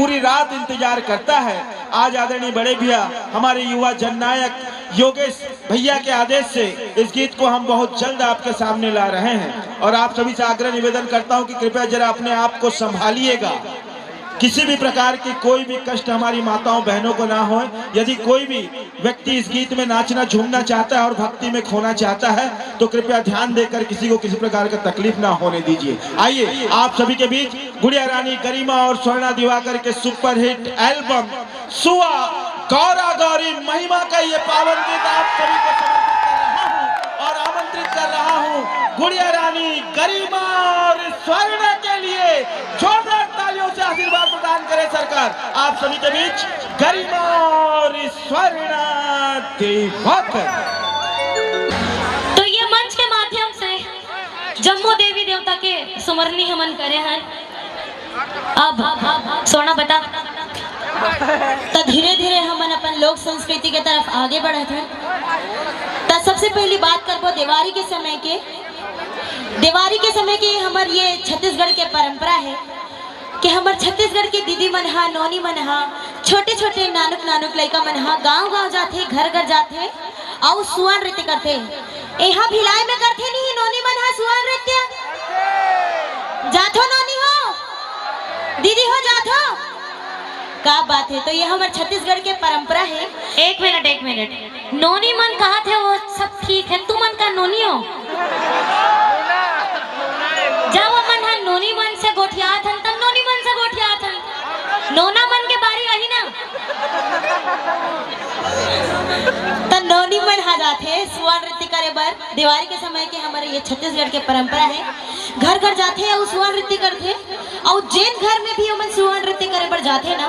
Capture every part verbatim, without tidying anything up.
पूरी रात इंतजार करता है। आज आदरणीय बड़े भैया, हमारे युवा जननायक योगेश भैया के आदेश से इस गीत को हम बहुत जल्द आपके सामने ला रहे हैं और आप सभी से आग्रह निवेदन करता हूं कि कृपया जरा अपने आप को संभालिएगा। किसी भी प्रकार की कोई भी कष्ट हमारी माताओं बहनों को ना होए। यदि कोई भी व्यक्ति इस गीत में नाचना झूमना चाहता है और भक्ति में खोना चाहता है तो कृपया ध्यान देकर किसी को किसी प्रकार का तकलीफ ना होने दीजिए। आइए, आप सभी के बीच गुड़िया रानी गरिमा और स्वर्णा दिवाकर के सुपरहिट एल्बम सुआ गौरा गौरी महिमा का ये पावन गीत आप सभी को समर्पित कर रहा हूँ और आमंत्रित कर रहा हूँ गुड़िया रानी गरिमा और स्वर्णा के लिए। जोरदार तालियों से आशीर्वाद प्रदान करें सरकार। आप सभी के बीच गरिमा और स्वर्णा दिवाकर। तो ये मंच के माध्यम से जम्मो देवी देवता के सुमरनी हमन करे हन। अब सोना बता। त धीरे धीरे हमन अपन लोक संस्कृति के तरफ आगे बढ़त हन। त सबसे पहली बात करबो देवारी के समय के। देवारी के समय के हमर ये छत्तीसगढ़ के परंपरा है कि हमर छत्तीसगढ़ के दीदी मन हा, नोनी मन हा, छोटे छोटे नानुक नानुक लइका मन हा गांव गांव जाथे, घर घर जाथे, अउ सुआ नृत्य करथे। एहा भिलाई में करथे नहीं नोनी मन हा सुआ नृत्य? जाथो नोनी हो, दीदी हो जाथो? का बात है, तो ये हमर छत्तीसगढ़ के परंपरा है। एक मिनट, एक मिनट, नोनी मन कहा थे वो सब ठीक है, तुमन का नोनी हो? जब हमन हा नोनी मन से गोठियात हन तब नोनी मन से गोठियात हन। नोना मन के बारी आही ना। त नोनी मन हा जाथे सुआ नृत्य करे बर। देवारी के समय के हमर ये छत्तीसगढ़ के परंपरा है, घर घर जाथे अउ सुआ नृत्य करथे। अउ जेन घर में भी ओमन सुआ नृत्य करे बर जाथे ना,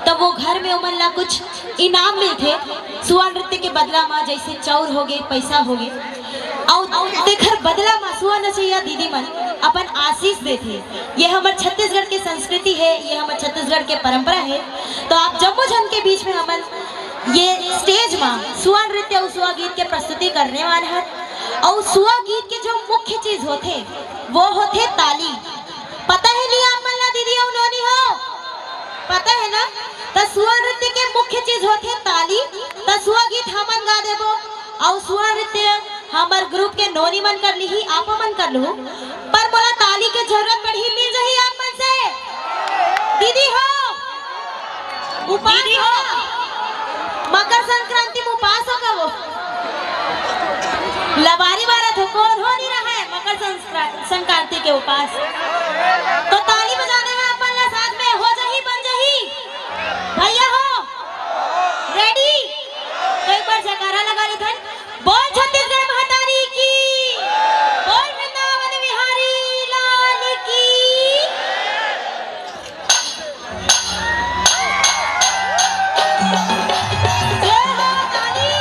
तब वो घर में ओमन ला कुछ इनाम मिलथे सुआ नृत्य के बदला मा, जैसे चाउर होगे, पैसा होगे। अउ तेखर बदला मा सुआ नचैया दीदी मन अपन आशीष देथे। ये हमर छत्तीसगढ़ के संस्कृति है, ये हमर छत्तीसगढ़ के परंपरा है। तो आप जम्मो झन के बीच में हमन ये स्टेज मा सुआ नृत्य अउ सुआ गीत के प्रस्तुति करने वाला है। अउ सुआ गीत के जो मुख्य चीज होथे वो होथे ताली। पता है नहीं आप मन ला दीदी अउ नोनी हो? पता है ना? त सुआ नृत्य के मुख्य चीज होथे ताली। त सुआ गीत हमन गा देबो अउ सुआ नृत्य हमर ग्रुप के नोनी मन कर लिही, आप मन कर लू। पर मोला ताली के जरूरत पड़ही, मिल जही आप मन से? दीदी हो, उपास दीदी हो। हो? मकर संक्रांति में उपास हो का वो? लबारी मारत हो, कोन हो नहीं रहा है मकर संक्रा-, संक्रांति के उपास। तो ताली बजाने में अपन ला साथ में हो जही, बन जही। भैया हो, रेडी? तो एक बार जयकारा लगा लेथन। बोल छत्तीसगढ़ महतारी की, बोल वृंदावन बिहारी लाल की। जय हो ताली।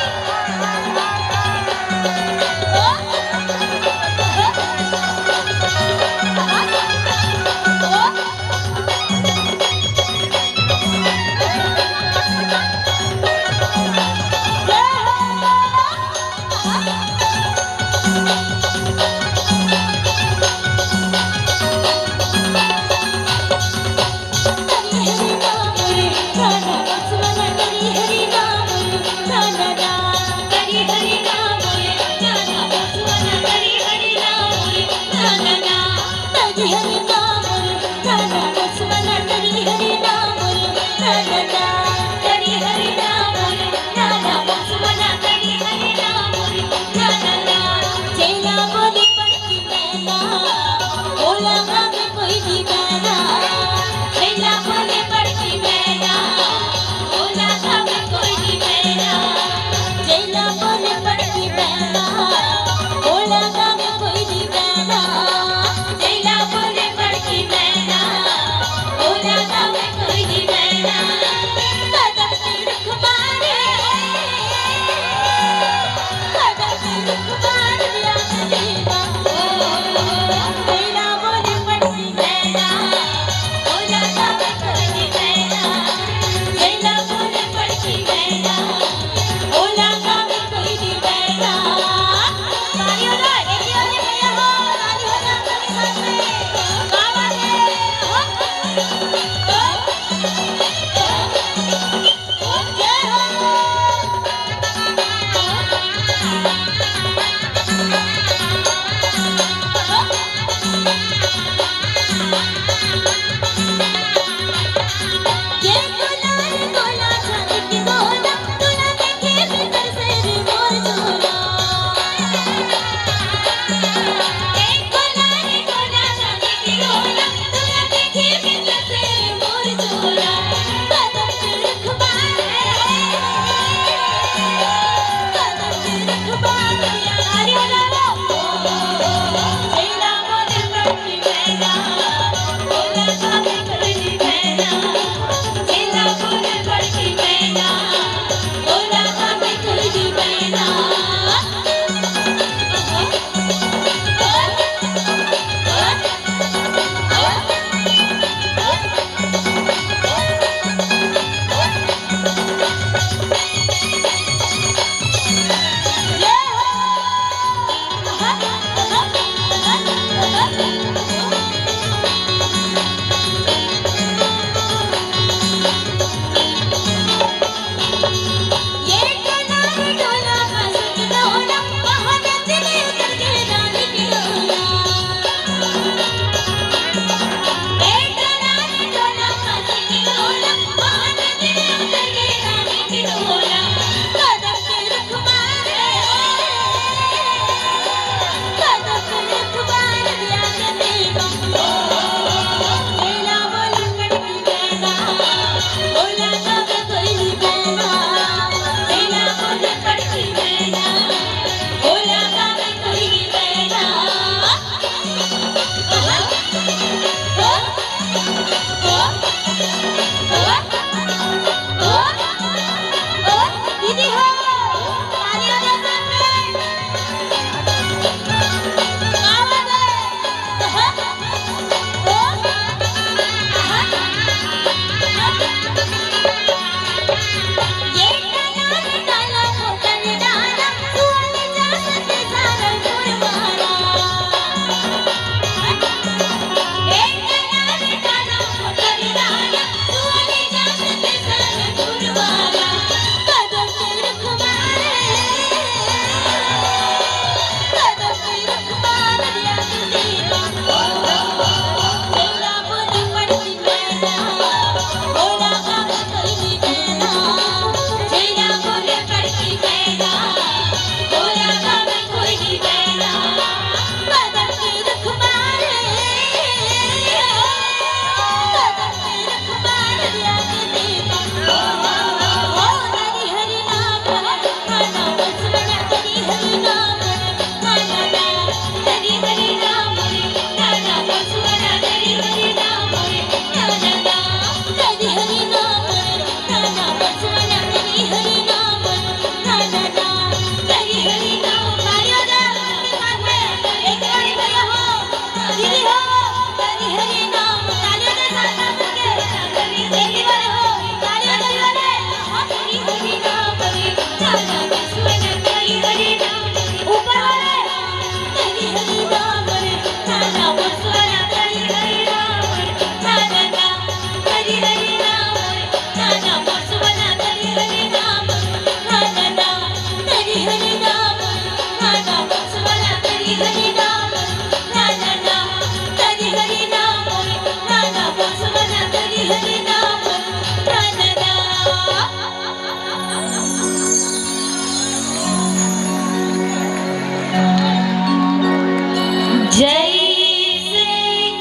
जैसे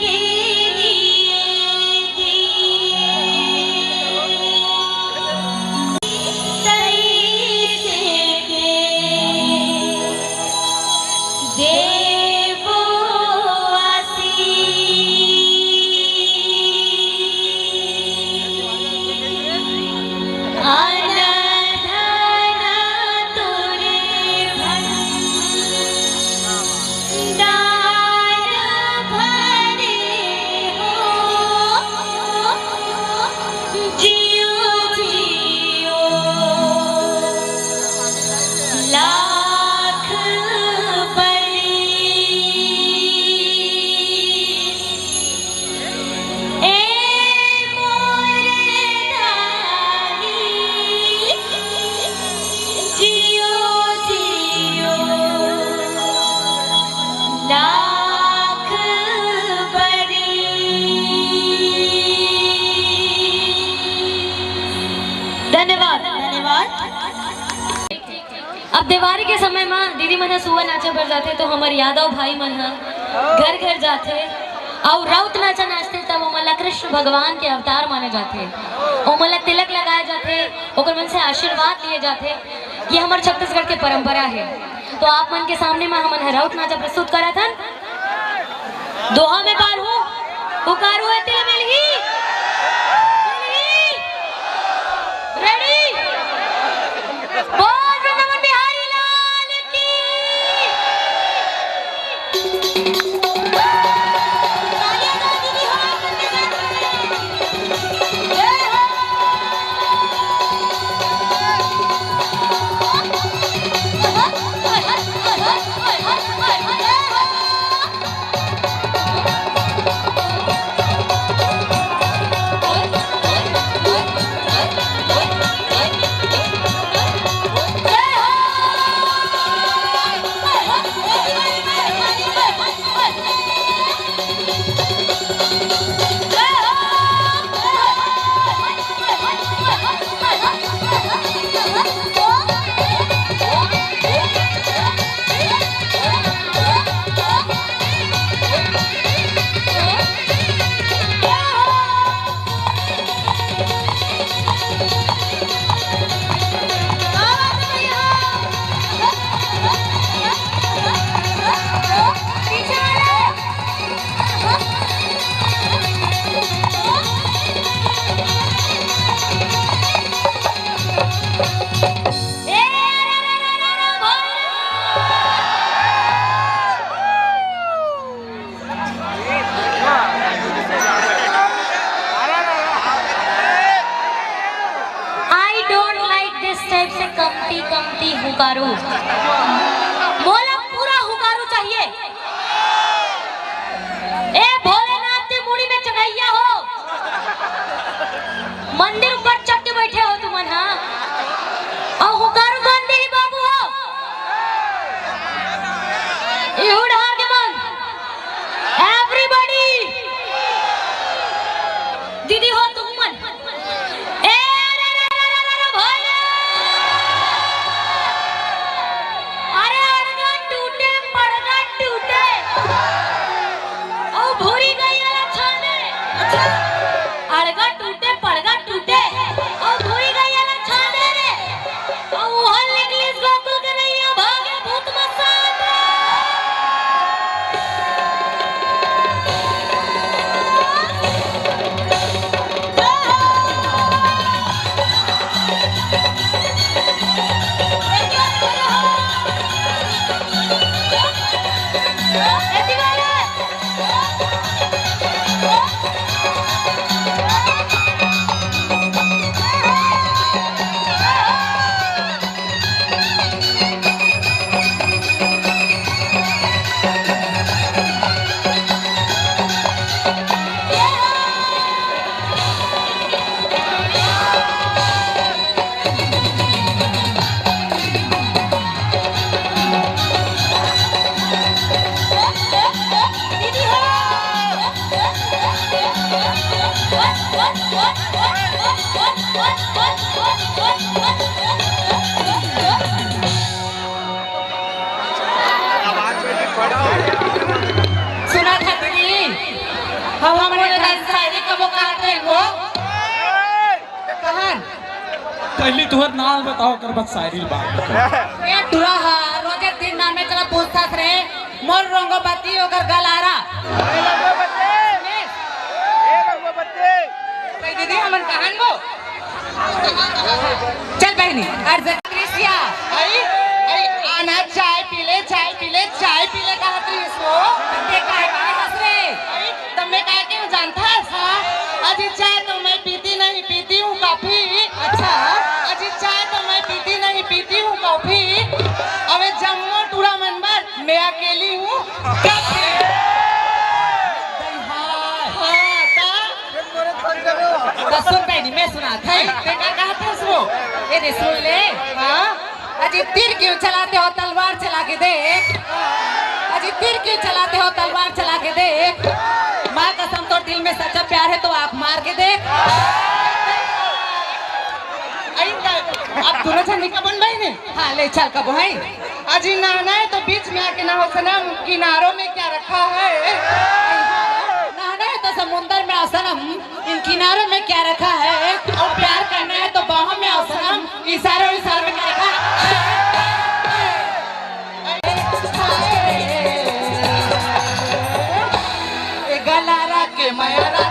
के लिए दिए, तैसे के देबो आशीष। अनधन तोरे भंडार भरे हो, जियो जियो लाख बरी। ए मोर दाई, जियो जियो लाख बरी। धन्यवाद, धन्यवाद। अब देवारी के समय म दीदी मन ह सुआ नाचे बर जाथे, तो हमर यादव भाई मन ह घर घर जाथे अउ राउत नाचा नाचथे, तब ओमन ला कृष्ण भगवान के अवतार माने जाथे। ओमन ला तिलक लगाए जाथे, ओकर मन से आशीर्वाद लिए जाथे। ये हमर छत्तीसगढ़ के परंपरा हे। तो आप मन के सामने म हमन ह राउत नाचा प्रस्तुत करत हन। दोहा में बारहूं हुकारू हे, तिल मिलही? मिलही? Ready? बोल वृंदावन बिहारी लाल की। तालियां दो दीदी हो, आप उनके साथ में। जय हो। I don't like this type से कमती कमती हुकारू। मोला पूरा हुकारू चाहिए। ए भोलेनाथ के मुड़ी में चढ़ैया हो, मंदिर ऊपर चढ़ के बैठे हो तुमन, हाँ? अउ हुकारू कौन देही बाबू हो? इहू डहार के मन। Everybody। दीदी हो तुमन। ए रे रे रे रे रे भोले। अरे अड़गा टूटे, पड़गा टूटे। अउ भूरी गई वाला छाने। अड़गा टूटे, पड़गा टूटे। अउ भूरी गई वाला छाने रे। अउ ओहर निकलिस गोकुल कन्हैया, भागे भूत मसात। पहली तुहर नाम बताओ, ओकर बाद शायरी बात। ए टुरा हा, रोजे तीन नाम में चला पूछतास रे। मोर रंगो बत्ती, ओकर गलारा। ए रंगो बत्ती। भाई दीदी, हमन कहान गो। चल बहनी, अर्ज कृष्या। आई, आई, आना चाय पी ले, चाय पी ले, चाय पी ले, कहत रहिस वो। ते काय कहे हस रे? आई, तब मैं काय के हूँ जानथस? हाँ। अजी चाय तो मैं पीती नहीं, पीती हूँ कॉफी। अच्छा। अजी चाय तो मैं पीती नहीं, पीती हूँ कॉफी। अबे जम्मो टूरा मन बर मैं अकेली हूँ कॉफी। हाँ, ता? तो सुन बहनी, मैं सुनात हँव। ते का कहत हस वो? ए रे, सुन ले। हाँ? अजी तीर क्यों चलाते हो, तलवार चला के देख। अजी तीर क्यों चलाते हो, तलवार चला के देख। माँ कसम, तो दिल में सच्चा प्यार है तो आँख मार के देख। आई का, आप दोनों जन का बन बहनी? हाँ, ले चल कबो है। अजी नहाना है तो बीच में आके नहाओ सनम, किनारों में क्या रखा है? नहाना है तो समुंदर में आओ सनम, इन किनारों में क्या रखा है? और प्यार करना है तो बाहों में आओ सनम, इशारों इशारों में क्या रखा है? ए गलारा के मयारा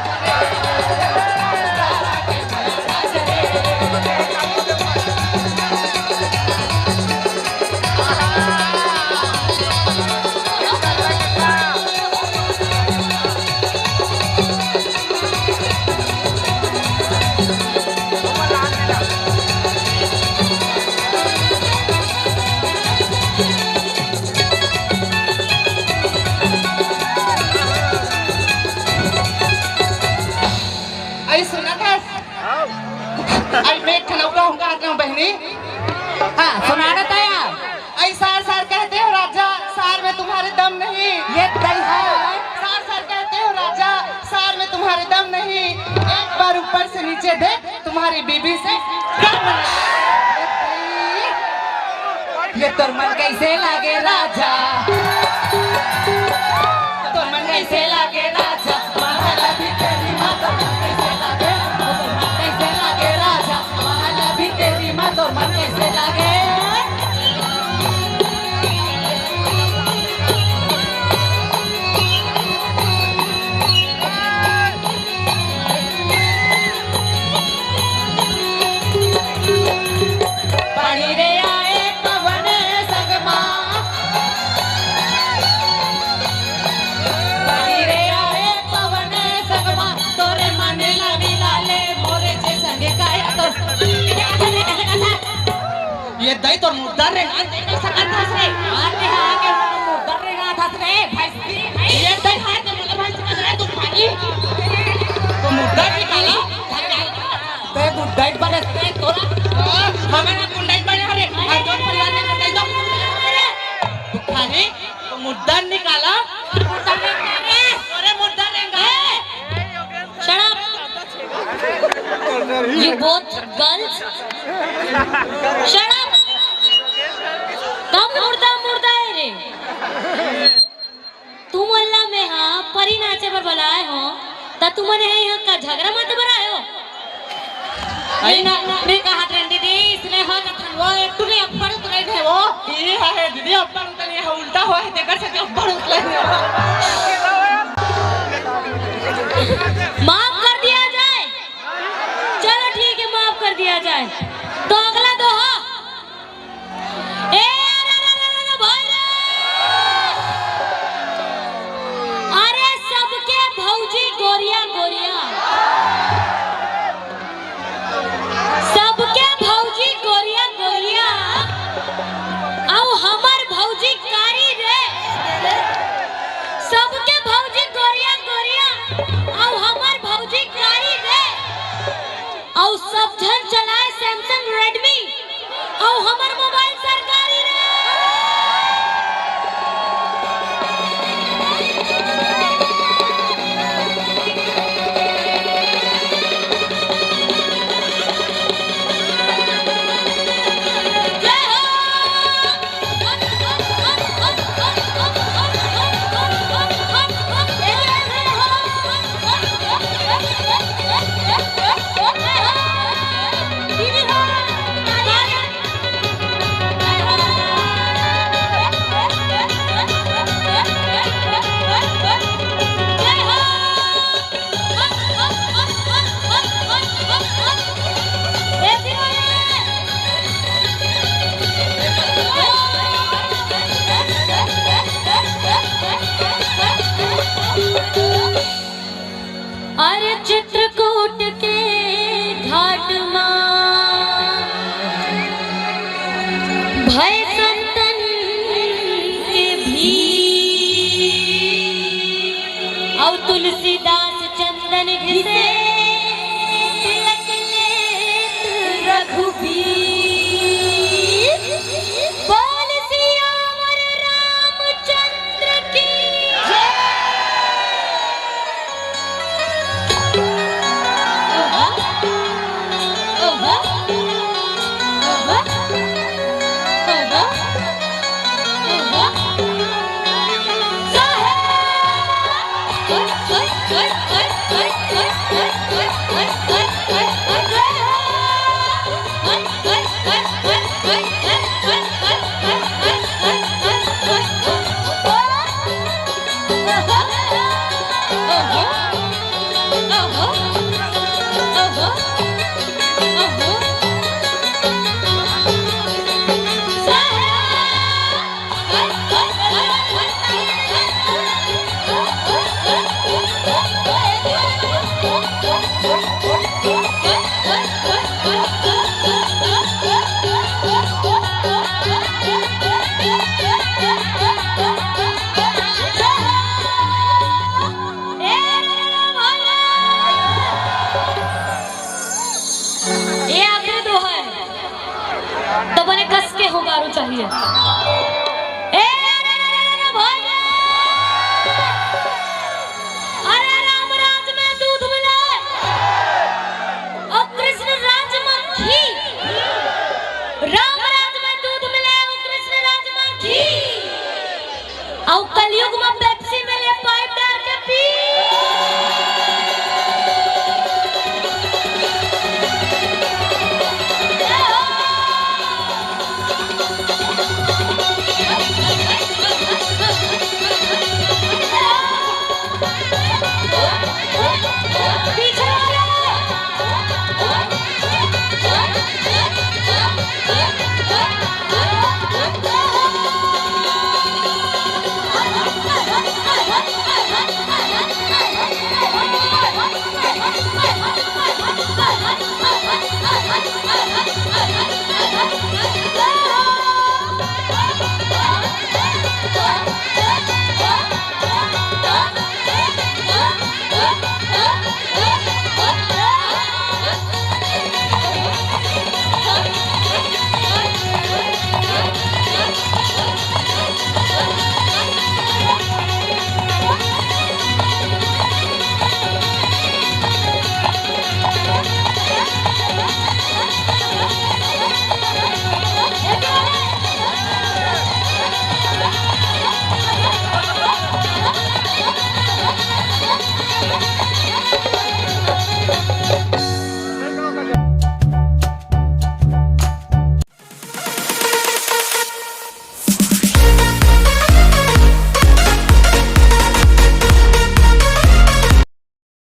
आई सुनत हस? आई मैं एक ठन अउ कहूँ, कहत हँव बहनी। हाँ, सुना देता यार। आई सार सार कहते हो राजा, सार में तुम्हारे दम नहीं। ये दई है। सार सार कहते हो राजा, सार में तुम्हारे दम नहीं। एक बार ऊपर से नीचे देख, तुम्हारी बीबी से कम नहीं। ये तोर मन कैसे लागे राजा? तोर मन कैसे लागे राजा? महल भी तेरी माँ, तोर मन कैसे लागे? तोर मन कैसे लागे राजा? महल भी तेरी माँ, तोर मन कैसे लागे? पानी रे आए पवन संगमा। पानी रे आए पवन संगमा, तोरे मन ला मिला ले मोरे जे संग काया तो। ये दई तोर मुद्दा रे, आज नहीं सकत हस रे। आज नहीं, आगे मुद्दा रे, आज हस रे, भैंस की, भैंस। ये दई हाथ में मुद्दा भैंस का रे, तू खाली। तो मुद्दा निकाला। ते गुंडाइट बने से तोरा। हाँ, हमारा गुंडाइट बने हरे। और जो परिवार में गुंडाइट दो। भिखारी, तो मुर्दा निकाला। अरे मुर्दा रेंगा। Shut up. You both girls. Shut up. कम मुर्दा मुर्दा है रे। तुमन ला मेंहा परी नाचे बर बलाए हों, त तुमन एहा इहाँ का झगरा माते बर आए हो? अरे ना, ना, नहीं कहा ट्रेंडी दी, इसने हो जथन वो एक टुरी अब्बड़ उतरे थे वो। ये है दीदी, अब्बड़ उतरे है, उल्टा हुआ है, देखकर से अब्बड़ उतरे थे वो। माफ कर दिया जाए। चलो ठीक है, माफ कर दिया जाए। तो अगला दोहा। ए, अरे, अरे, अरे, अरे, भाई रे! अरे, सबके भौजी गोरिया, गोरिया। सबके भौजी गोरिया, गोरिया। अउ हमर भौजी कारी रे। सबके अउ तुलसीदास चंदन घिसे, तिलक लेत रघुबीर। बोल सियावर रामचंद्र की जय। ओहो, ओहो, ओहो, ओहो।